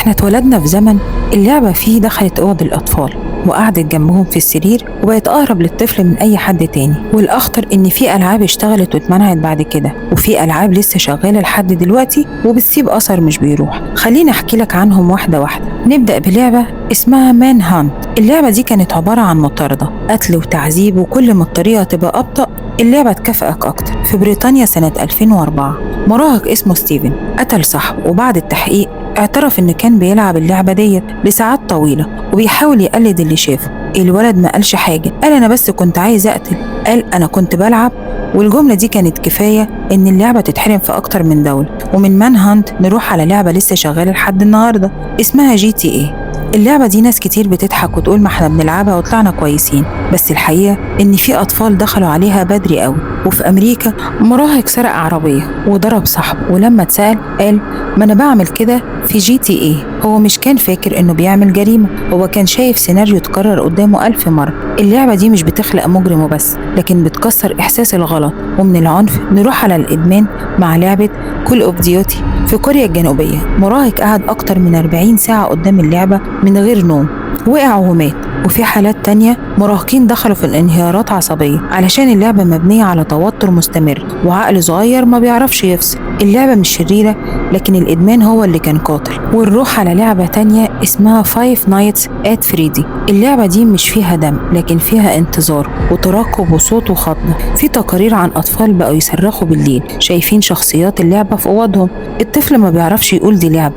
احنا اتولدنا في زمن اللعبة فيه دخلت أوض الأطفال وقعدت جنبهم في السرير وبقت أقرب للطفل من أي حد تاني. والأخطر إن في ألعاب اشتغلت واتمنعت بعد كده، وفي ألعاب لسه شغالة لحد دلوقتي وبتسيب أثر مش بيروح. خليني أحكي لك عنهم واحدة واحدة. نبدأ بلعبة اسمها Manhunt. اللعبة دي كانت عبارة عن مطاردة، قتل وتعذيب، وكل ما الطريقة تبقى أبطأ اللعبة تكافئك أكتر. في بريطانيا سنة 2004 مراهق اسمه ستيفن قتل صاحبه، وبعد التحقيق اعترف إن كان بيلعب اللعبة ديت لساعات طويلة وبيحاول يقلد اللي شافه. الولد ما قالش حاجة، قال أنا بس كنت عايز أقتل، قال أنا كنت بلعب، والجملة دي كانت كفاية إن اللعبة تتحرم في أكتر من دولة. ومن Manhunt نروح على لعبة لسه شغالة لحد النهاردة اسمها GTA. اللعبة دي ناس كتير بتضحك وتقول ما احنا بنلعبها وطلعنا كويسين، بس الحقيقة إن في أطفال دخلوا عليها بدري قوي. وفي أمريكا مراهق سرق عربية وضرب صاحبه، ولما اتسأل قال ما أنا بعمل كده في GTA. هو مش كان فاكر إنه بيعمل جريمة، هو كان شايف سيناريو اتكرر قدامه 1000 مرة. اللعبة دي مش بتخلق مجرم وبس، لكن بتكسر إحساس الغلط. ومن العنف نروح على الإدمان مع لعبة Call of Duty. في كوريا الجنوبية مراهق قعد أكتر من 40 ساعة قدام اللعبة من غير نوم، وقع ومات. وفي حالات تانية مراهقين دخلوا في الانهيارات عصبية علشان اللعبة مبنية على توتر مستمر وعقل صغير ما بيعرفش يفصل. اللعبة مش شريرة، لكن الإدمان هو اللي كان قاتل. ونروح على لعبة تانية اسمها Five Nights at Freddy. اللعبة دي مش فيها دم، لكن فيها انتظار وترقب وصوت وخضة. في تقارير عن أطفال بقوا يصرخوا بالليل شايفين شخصيات اللعبة في أوضهم. الطفل ما بيعرفش يقول دي لعبة،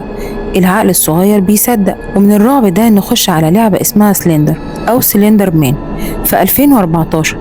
العقل الصغير بيصدق. ومن الرعب ده نخش على لعبة اسمها Slender أو Slender Man. في 2014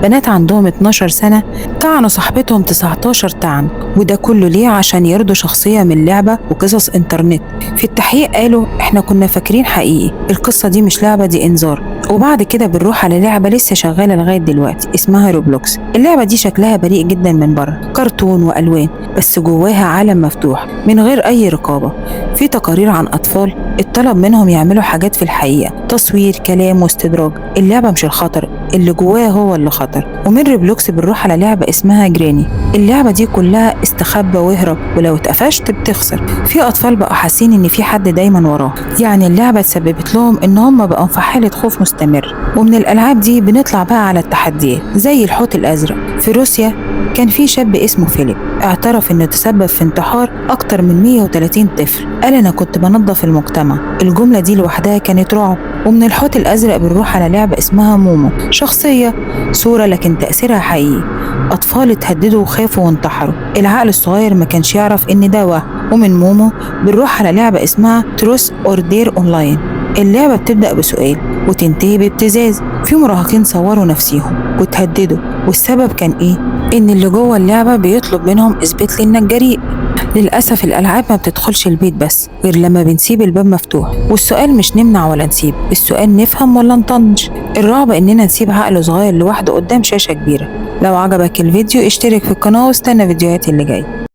بنات عندهم 12 سنة طعنوا صاحبتهم 19 طعن، وده كله ليه؟ عشان يرضوا شخصية من لعبة وقصص انترنت. في التحقيق قالوا احنا كنا فاكرين حقيقي، القصة دي مش لعبة، دي انذار. وبعد كده بنروح على لعبة لسه شغالة لغاية دلوقتي اسمها Roblox. اللعبة دي شكلها بريء جدا من بره، كرتون وألوان، بس جواها عالم مفتوح من غير أي رقابة. في تقارير عن أطفال اتطلب منهم يعملوا حاجات في الحقيقة، تصوير، كلام، واستدراج. اللعبة مش الخطر، اللي جواها هو اللي خطر. ومن Roblox بنروح على لعبة اسمها Granny. اللعبة دي كلها استخبى واهرب، ولو اتقفشت بتخسر. في أطفال بقوا حاسين إن في حد دايما وراه، يعني اللعبة تسببت لهم إن هم بقوا في حالة خوف مستمر. ومن الألعاب دي بنطلع بقى على التحديات زي الحوت الأزرق. في روسيا كان في شاب اسمه فيليب اعترف انه تسبب في انتحار اكتر من 130 طفل، قال انا كنت بنظف المجتمع. الجملة دي لوحدها كانت رعب. ومن الحوت الازرق بنروح على لعبة اسمها مومو، شخصية صورة لكن تأثيرها حقيقي. اطفال اتهددوا وخافوا وانتحروا، العقل الصغير ما كانش يعرف ان ده وهم. ومن مومو بنروح على لعبة اسمها Truth or Dare Online. اللعبة بتبدأ بسؤال وتنتهي بابتزاز. في مراهقين صوروا نفسيهم وتهددوا، والسبب كان ايه؟ ان اللي جوه اللعبة بيطلب منهم اثبت لي انك جريء. للأسف الألعاب ما بتدخلش البيت بس غير لما بنسيب الباب مفتوح. والسؤال مش نمنع ولا نسيب، السؤال نفهم ولا نطنش. الرعب إننا نسيب عقل صغير لوحده قدام شاشة كبيرة. لو عجبك الفيديو اشترك في القناة واستنى فيديوهاتي اللي جاية.